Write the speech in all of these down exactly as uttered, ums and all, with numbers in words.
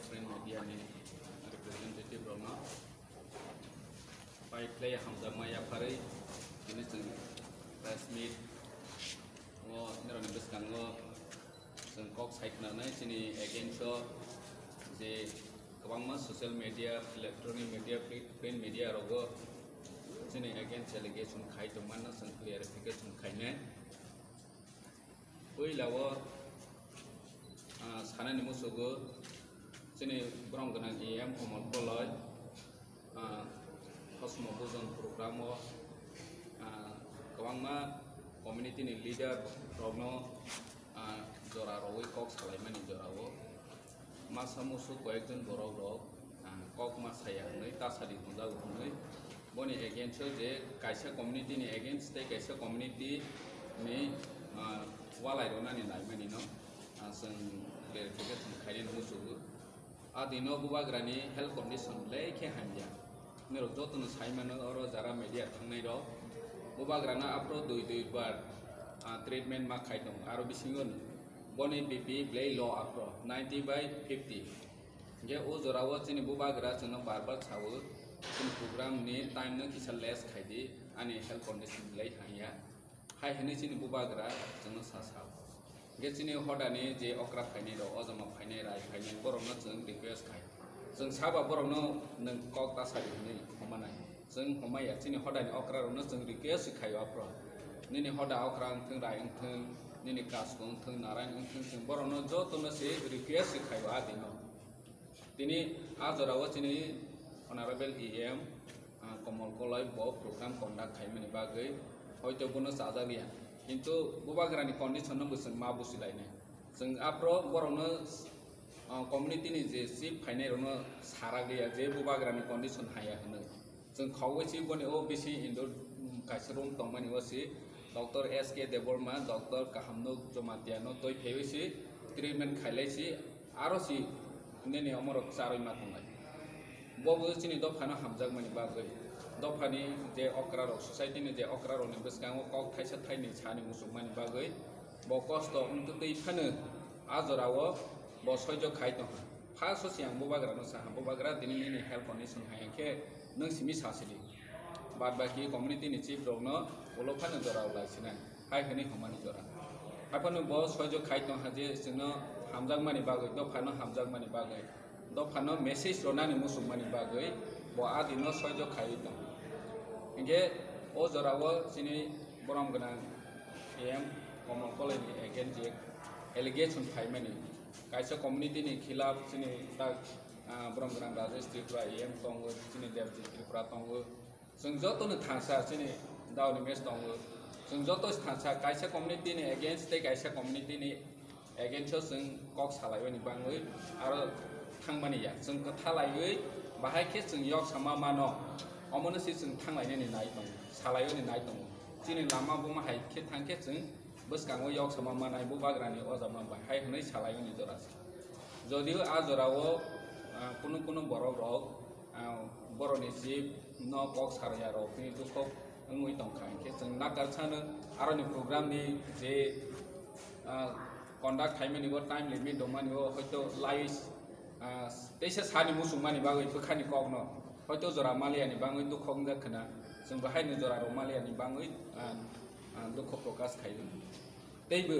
Print media ni representative rokno pai khlai hamjakma yapharwi tini chwng press meet o nirokni bwskango chwng kok sai khwnanai chini against o je kwbangma social media, electronic media, pri-, print media rogo chini against allegation khai tongmano chwng clarification khainai. Puila o, ah, sanani musugo chini borom gwnang E M Komol Koloi, ah, Hosmo Bujon program o, ah, kwbangma community ni leader rokno, ah, jora rogwi kok salaimani jora o. Masa musu koyekjon borok rok, ah, kok ma saya hwnwi tasadi tonjago hwnwi boni against o je kaisa community ni against tei kaisa community ni, ah, walai rwnani naimani no, ah, chwng clarification khainani musugo. A dino bubagrani health condition belai khe hamya. Norok jotono sai mano oro jara media thangnai rok. Bubagrano aphro dui dui bar, ah, treatment ma khai tongo. Aro bisingo boni B P belai low aphro ninety by fifty. Hingke o jora o chini bubagra chwngno bar bar sao, chini program ni time no kisa less khai di, ani health condition belai hamya. Hai hwnwi chini bubagra chwngno sa sao. Hingke chini hodani je okra phainai rok, ojama phainai, rai phainai, borokno chwng request khai. Chwng saba borokno nwng kok ta sadi hwnwi homa nai. Chwng homa ya, chini hodani okra rokno chwng request khaio aphro. Nini hoda okra wngthwng, rai wngthwng, nini kasko wngthwng, narai wngthwng, chwng borokno jotono se request khaio a dino. Tini a jora o chini Honorable E M, ah, Komol Koloi bo program conduct khaimani bagwi hoito bono chajak ya. Kintu bubagrani condition no bo chwng ma busi lainai. Chwng aphro borokno, ah, community ni je chief phainai rokno sarak liya je bubagrani condition haya hwnwi. Chwng khogwi si boni o bisi indoor, mm, kaisa room tongmani o si Doctor S K Debbarma, Doctor Kahamnuk Jamatia no twi phaiwi si treatment khailai si aro si nini omorok charwi ma tonglai. Bo bo chini dophano hamjakmani bagwi, dophani je okra rok, society ni je okra rokni bwskango kok thaisa thaini sani muchungmani bagwi bo kosto wngtwi twi phano a jora o bo soijo khai tongkha. First o siyang bubagrano saha, "Bubagra, tini nini health condition hai khe nwng simi sa sidi. Bad baki community ni chief rokno ulo phano jora lai sinai," hai hwnwi hwnmani jora. Haiphano bo soijo khai tongha je chwngno hamjakmani bagwi, dophano hamjakmani bagwi, dophano message rwnani muchungmani bagwi bo a dino soijo khaiwi tong. Hinkhe o jora o chini borom gwnang E M Komol Koloi ni against je allegation phaimani, kaisa community ni khilaf chini tak, ah, borom gwnang Rajesh Tripura E M tongo, chini Debjit Tripura tongo. Chwng joto no thansa chini Daoni Mech tongo. Chwng joto thansa kaisa community ni against tei kaisa community ni against o chwng kok salaiwi ni bangwi aro thangmani ya. Chwng kwtha laiwi bahai khe chwng yok sama mano. Omono si chwng thanglainani nai tongo, salaiwi ni nai tongo. Chini lama buma hai khe thang khe chwng bwskango yok sama manai bubagrani ojama bai hai hwnwi salaiwi ni jora se. Jodio a jorao, ah, kunu kunu borok rok, ah, boroni chief no kok sarya rok ni dukhok wngwi tongkha, hinkhe chwng nakar sano aroni program ni je, ah, conduct khaimani bo time limit dongmani bo hoito lai, ah, teisa sani muchungmani bagwi bwkhani kokno hoito jora maliani bagwi dukhok wngjak khna, chwng bo haino jora rok maliani bagwi, ah, ah, dukho prokash khaio. Teibo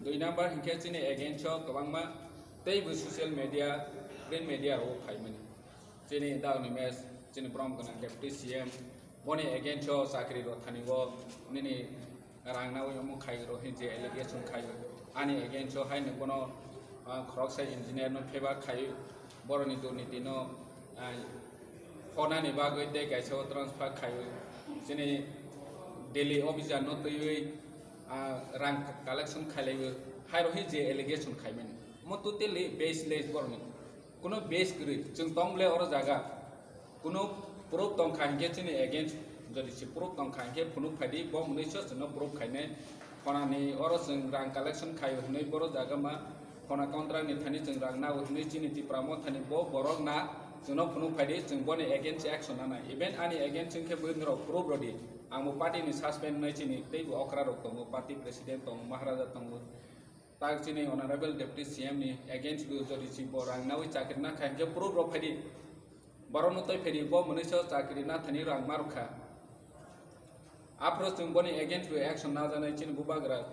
dui number hinkhe chini against o kwbangma teibo social media, print media rok phaimani. Chini Daoni Mech, chini borom gwnang Deputy C M, boni against o chakri rok thani o nini rang nawi omo khai rok hin je allegation khai, ani against o haino bono, ah, khoroksa engineer no favor khai, boroni durniti no, ah, honani bagwi tei kaisa o transfer khai, chini Delhi officer no twiwi, ah, rang collection khailaiwi, hai rok hin je allegation khaimani. Mo totally baseless boroni. Kuno base kwrwi, chwng tong ble oro jaga. Kuno proof tong kha hinkhe chini against, jodi se proof tong kha hinkhe phunuk phai di, bo mwnwi so chwngno proof khainai. Khonani oro chwng rang collection khai hwnwi boro jaga ma khona contract ni thani chwng rang nao hwnwi chini Tipra Motha ni bo borok na chwngno phunuk phai di, chwng boni against action nanai. Even ani against hinkhe bwrwi norok proof rw di. Ang bo party ni suspend wngnai chini teibo okra rok tongo, party president tongo, Maharaja tongo. Tak chini Honorable Deputy C M ni against bo jodi si bo rang nawi chakri na kha, hingke proof rok phaidi. Borok no tei phaidi bo mwnwi so chakri na thani rang ma rwkha. Aphuru chwng boni against bo action najaknai chini bubagra,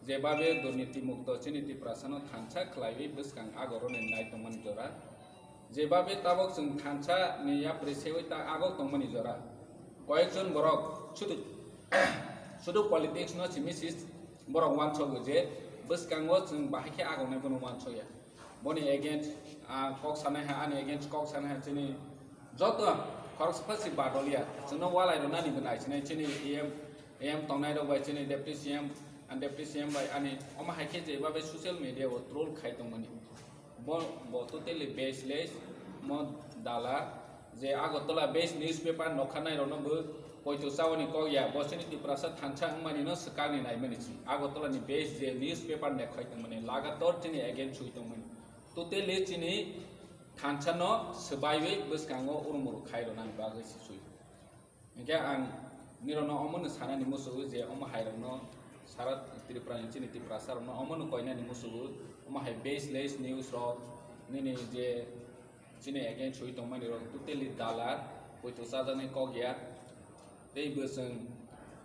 jebabe durniti mukto chini Tiprasa no thansa khlaiwi bwskang agoro ni nai tongmani jora. Jebabe tabok chwng thansa ni yapri sewi ta agok tongmani jora. Koyekjon borok sudu, sudu politics no simi si borok uansogo je bwskango chwng bahai khe agonai bono uansokya. Boni against, ah, kok sanai ha, ani against kok sanai ha, chini joto khoroksa si badoliya. Chwngno walai rwnani bo naisinai chini E M, E M tongnai rok bai chini Deputy C M, and Deputy C M bai ani omo hai khe jebabe social media o troll khai tongmani. Bo, bo totally baseless, mo dala, je Agartala based newspaper nokha nai rokno bo poito chawani kok ya, bo chini Tiprasa thansa wngmani no swkang ni naimani si. Agartala ni based je newspaper nekhai tongmani, lagator chini against sui tongmani. Totally chini thansa no swbaiwi bwskango urumuru khai rwnani bagwi si sui. Hingke ang nirokno omono sanani musugo je omo hai rokno sara Tripura ni chini Tiprasa rokno omono koinani musugo, omo hai baseless news rok nini je chini against sui tongmani rok totally dala, poito chajaknai kok ya. Tei bo chwng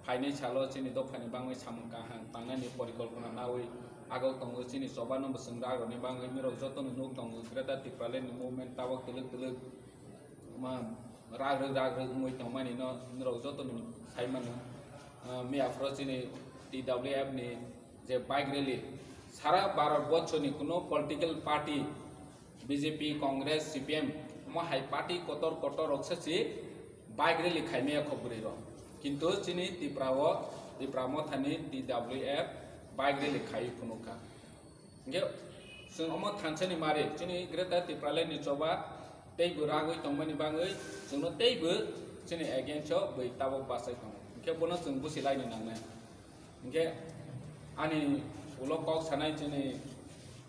phainai salo chini dophani bangwi samung kaham tangnani porikolpona nawi agok tongo, chini choba no bo chwng rak rokni bangwi mirok jotono nuk tongo Greater Tipraland ni movement tabok twlwk twlwk ma rag rwk rag rwk wngwi tongmani no norok joto no sai mano. Ah, miya phoro chini T W F ni je bike rally sara Bharat borso ni kuno political party B J P, Congress, C P M omo hai party kotor kotor rok se si bike rally khai maya kho bwrwi rok, kintu chini Tripura o Tipra Motha ni T W F bike rally khai phunuk kha. Hingke chwng omo thansa ni mari chini Greater Tipraland ni choba tei bo ragwi tongmani bangwi chwngno tei bo chini against o bwi tabok bachai tongo. Hingke bono chwng busi laini nangnai. Hingke ani ulo kok sanai chini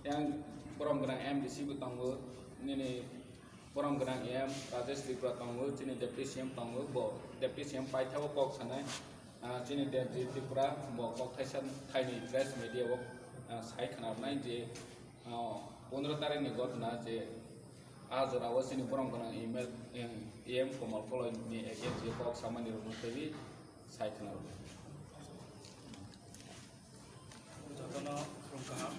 yang borom gwnang M D C bo tongo, nini borom gwnang M Rajesh Tripura tongo, chini Deputy C M tongo, bo Deputy C M paithago kok sanai. Ah, chini Debjit Tripura bo kok thaisa thaini press media o, ah, sai khwnarwnai je, ah, pondro tarikh ni ghotna je a jora o chini borom gwnang email, em, E M Komal Koloi ni against je kok samani rokno twiwi sai khwnarwnai. Jotono khulum kaham.